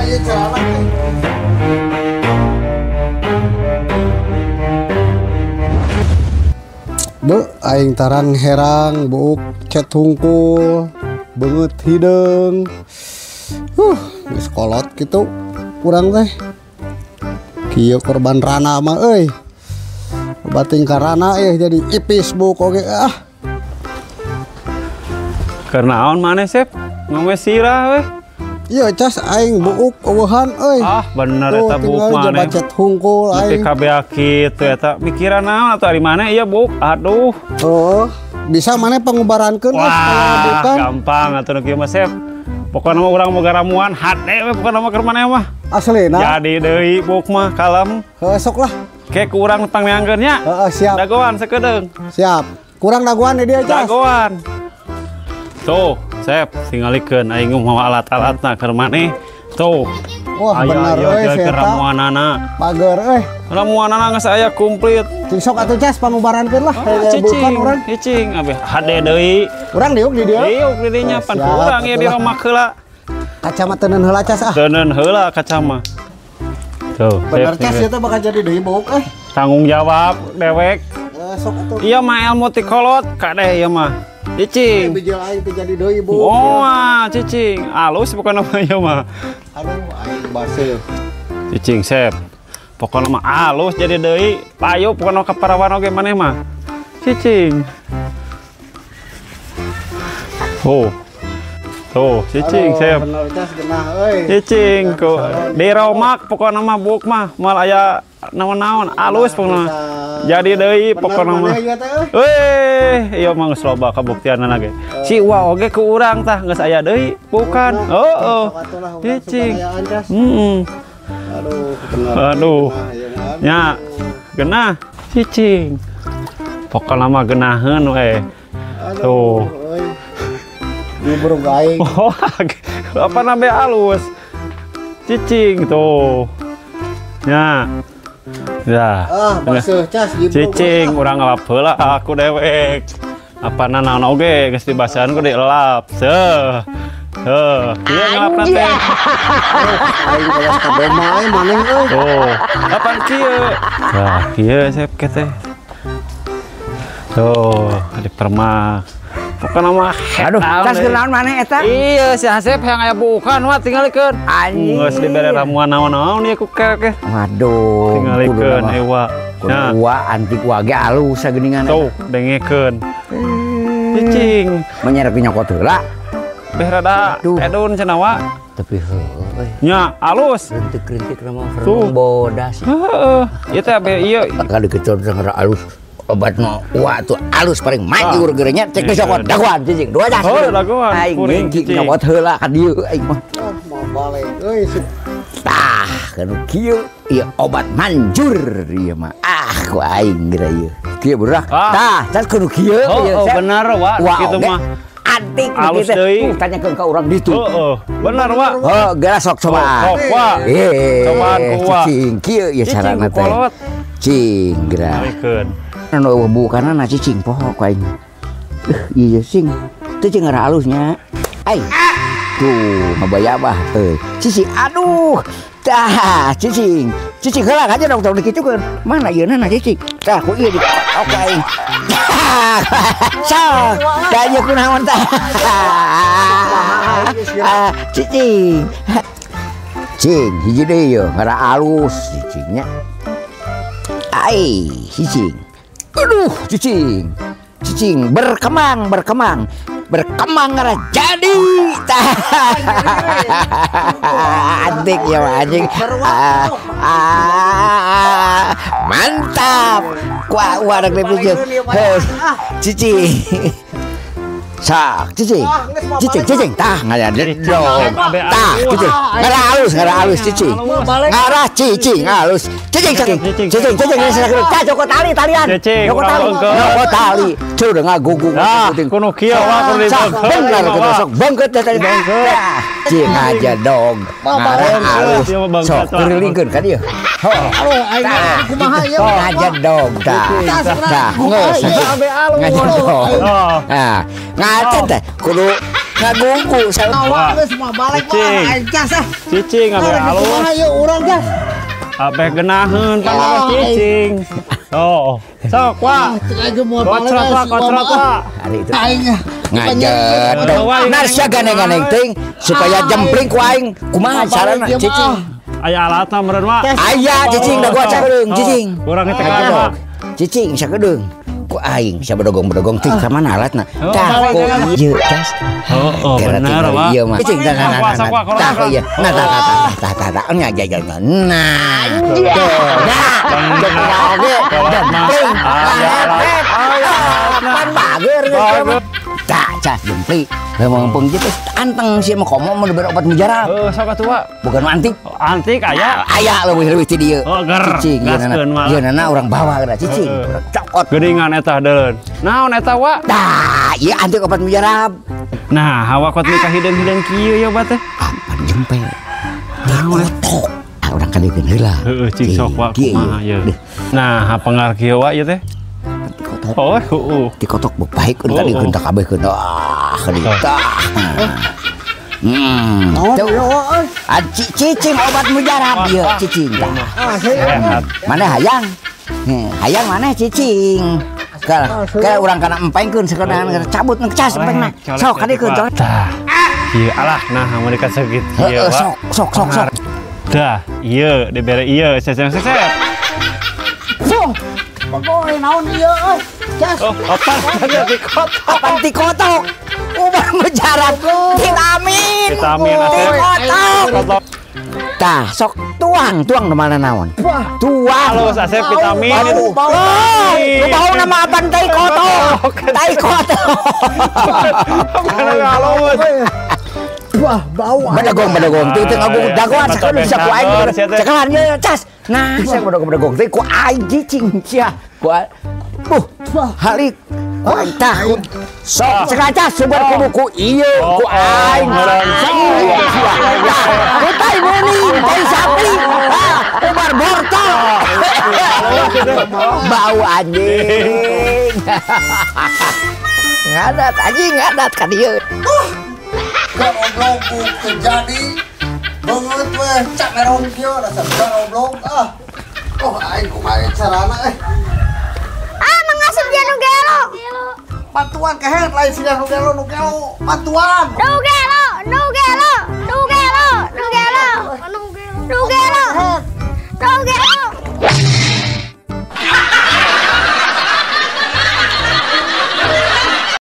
Kumaha ieu carana teh? Duh, aing tarang herang buuk cet hungkul, beungeut hideung. Geus kolot kitu urang teh. Kieu korban rana mah euy. Bating karana euy jadi ipis buuk oge ah. Keur naon maneh Sep? Ngome sirah weh. Iya cas aing buuk eueuhan euy. Ah bener eta buuk maneh. Bacet hungkul aing. Nepi ka beak kitu eta mikiran naon atuh ari maneh ieu buuk. Aduh. Heeh. Bisa maneh pangubarankeun. Wah, gampang atuh nu kieu mah Sep. Pokona mah urang boga ramuan hade we pokona mah keur maneh mah. Aslina. Jadi deui buuk mah kalem. Heuh sok lah. Ke ku urang pangneangkeun nya. Heeh siap. Dagoan sakedeung. Siap. Kurang dagoan di dieu cas. Dagoan. Tuh, Sep, tingalikeun aing mawa alat-alatna keur maneh. Tuh. Wah, bener euy si eta. Ramuanana. Pager euy. Ramuanana geus aya komplit. Cing sok atuh cas pangubarankeun lah. Cicing, urang. Cicing abeh hade deui. Urang diuk di dieu. Diuk di dinya pan urang ieu di romak heula. Kaca mah teuneun heula cas ah. Teuneun heula kaca mah. Tuh, bener cas ieu teh bakal jadi deui buuk euy. Tanggung jawab dewek. Sok atuh. Ieu mah ilmu ti kolot kadeh ieu mah. Cicing. Bijil aing teh jadi deui buuk. Oh, cicing. Alus pokona mah ieu mah. Aduh, aing baseuh. Cicing Sep. Pokona mah alus jadi deui. Payu pokona ka parawan oge maneh mah. Cicing. Oh. Tuh, cicing Sep. Bener cas genah euy. Cicing ku diromak pokona mah buuk mah moal aya naon-naon alus pokona. Jadi deui pokona mah. Weh, ieu mah geus loba kabuktianna ge. Si Uwa oge ku urang tah geus aya deui, bukan. Heeh. Cicing. Heeh. Aduh, bener. Aduh. Nya, genah cicing. Pokona mah genaheun we. Tuh. Diburung aing. Oh, apa namanya alus. Cicing tuh. Nya. Ya. Ah, baseuh cas cicing urang ngelap heula aku dewek. Apa naon oge geus dibasahan ku dielap. Seuh. Heuh, ieu ngelapna teh. Aing kawas ka boma euy maneh euy. Tuh, kapan kieu? Tah, kieu Sep ke teh. Tuh, dipermak. Pokona mah aduh, tas kenaon maneh eta? Iya, si Asep yang aya bukan wah tingalikeun. Anjing. Geus dibere ramuan naon-naon ieu ku kek. Waduh, tingalikeun ewa. Nah, wa antik wa ge alus sageuningan. Tuh, dengekeun. Cicing. Menyerep nyokot heula. Beh rada edun cenah wa. Tapi heuh. Nya, alus. Rintik-rintik mah renung bodas. Heeh. Ieu teh beh ieu. Kadeukeun urang alus. Obat no wa tuh alus paling manjur gerenya cek geus nyokot dagoan cicing dua jas. Oh, dagoan. Aing ngingki nyokot heula ka dieu aing mah. Ah, mau balik euy. Tah, kanu kieu ieu obat manjur ieu mah. Ah, ku aing geura ieu. Kieu burak. Tah, cas kudu kieu ieu. Oh, bener wa kitu mah. Antik alus deui. Tanyakeun ka urang ditu. Heeh, bener wa. Heuh, geura sok cobaan. Sok wa. Cobaan ku wa. Cicing kieu ieu carana teh. Cing geura. Alikeun. Nu bukanna na cicing poho ku aing. Ieu cing. Teu cing ngara alusnya. Ai. Tuh, ngabayabah euy. Cicing aduh. Tah, cicing. Cicing heula aja dong tong dikitukeun. Mana ieuna na cicing? Tah ku ieu di oke aing. Sok, tah ieu kunaon tah. Cicing. Cing, hiji deui yeuh ngara alus cicingnya. Ai, cicing. Aduh, cicing. Cicing berkembang, berkembang. Berkembang ngara jadi. Antik ya anjing. Mantap. Kuah warak dipijit. Cicing. Sak, cicing. Cicing, cicing. Tah ngajedog. Tah, cicing. Ngara alus, ngara alus cicing. Ngarah cicing alus. Cicing, cicing. Cicing, cicing. Tah cokot tali talian. Cokot tali. Cokot tali. Cuh udah ngagugung. Ah, kuno kieu wa kudu dibengket. Bener kudu sok bengket teh tadi. Cing ngajedog. Ngarah alus. Sok kurilingkeun ka dieu. Aduh, aing kumaha ieu? Ngajedog tah. Tah, geus. Ngajedog. Nah, ngacet teh kudu Ngagugu sawa geus mah balik mah aing cas ah. Cicing abe alus. Kumaha ieu urang cas. Abe geunaheun pangabeh cicing. Oh, sok wa. Kocrot wa, kocrot wa. Aing ngajedog. Nah sia gandeng-gandeng teuing supaya jempling ku aing. Kumaha carana cicing? Aya alatna meureun wa. Aya cicing da gua sakedeung cicing. Urang teh kana. Cicing sakedeung. Ku aing sia bedogong-bedogong teuing ka mana alatna. Tah ku ieu cas. Oh, bener wa. Ieu mah. Cicing tah nah tah ieu. Nah tah tah tah tah nya ja ja. Nah. Nah. Jempling. Pan bager geus. Tah cas jempling. Memang gitu anteng sih mah komo mun dibere obat mujarab. Heuh sok atuh wa. Bukan antik. Antik aya. Aya leuwih-leuwih ti dieu. Oh ger. Cicing ieu nana urang bawa geura cicing. Urang cokot. Geuningan eta deun. Naon eta wa? Tah, ieu antik obat mujarab. Nah, hawa kot nikah hideung-hideung kieu ya obat teh. Apan jempe. Naon kotok. Urang kadiekeun heula. Heueuh cing sok wa kumaha ieu. Nah, pangar kieu wa ieu teh. Dikotok. Oh, heueuh. Dikotok baik keun kadiekeun tah kabeh keun. Ah, tah. Cicing obat mujarab ieu cicing tah. Mana hayang? Hayang mana cicing? Ka urang kana empengkeun sakedahan cabut ngecas empengna. Sok kadiekeun coy. Tah. Ieu alah nah mun dikasegit kieu. Sok sok sok sok. Tah, ieu dibere ieu sesep-sesep. Sok. Pokoe naon ieu euy? Cas. Oh, apa dikotok? Apaan dikotok? Obat mujarab vitamin. Vitamin dikotok. Tah, sok tuang, tuang nu mana naon? Tuang. Halus asep vitamin. Bau. Bau nama apaan tai kotok? Tai kotok. Halus. Wah, bau. Bedegong-bedegong teu teu ngagung dagoan sakeun bisa ku aing cekalan ye cas. Nah, saya bedegong-bedegong teh ku aing cicing sia. Ku halik. Tah sok cekal cas subar kudu ku ieu ku aing. Tah, ku tai meuning, tai sapi. Ah, ubar bortol. Bau anjing. Ngadat anjing ngadat ka dieu. Goblok terjadi banget weh cak merong kieu rasa goblok ah. Oh aing kumaha carana eh. Ah mangasup dia nu gelo. Bantuan kehed lain sia nu gelo nu gelo. Bantuan. Nu gelo, nu gelo, nu gelo, nu gelo. Nu gelo. Nu gelo.